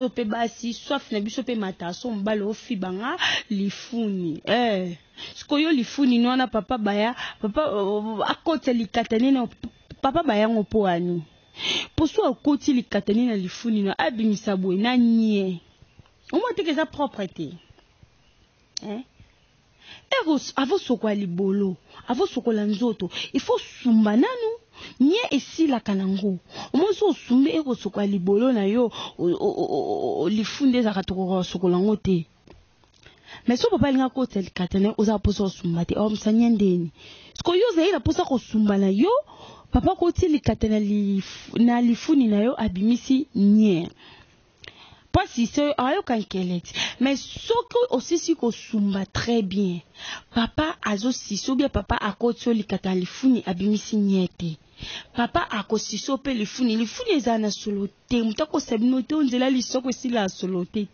Mpe basi, soif na biso mpe mata so mobali ofiba nga lifuni, eh. Sikoyo lifuni ni wana, papa baya, papa akotisa likata nini, papa bayango mpo ani poso akoti likata nini na lifuni na abimisa boye na nie, omoi teke eza propre te, eh? Ero avosokola libolo, avosokola nzoto, il faut sumba nanu nye esilaka nango. Omoi so osumbi, ekosokola libolo na yo, lifundi ezalaka, tokoka kosokola yango te. Mais so papa alingi akotisa likata na yo, oza mposa kosumba te, omisa nye ndeni. Sikoyo yo ozali na mposa kosumba na yo, papa akoti likata na lifuni na yo, abimisi nye mpasi se ayoka nkeleti. Mais soki osisi kosumba très bien, papa azosisa obia, papa akoti yo likata na lifuni, abimisi nye te, papa akosisa mpe lifuni. Lifuni ezala na solo te, moto akosa bino te, onzela lisoko esila ya solo te.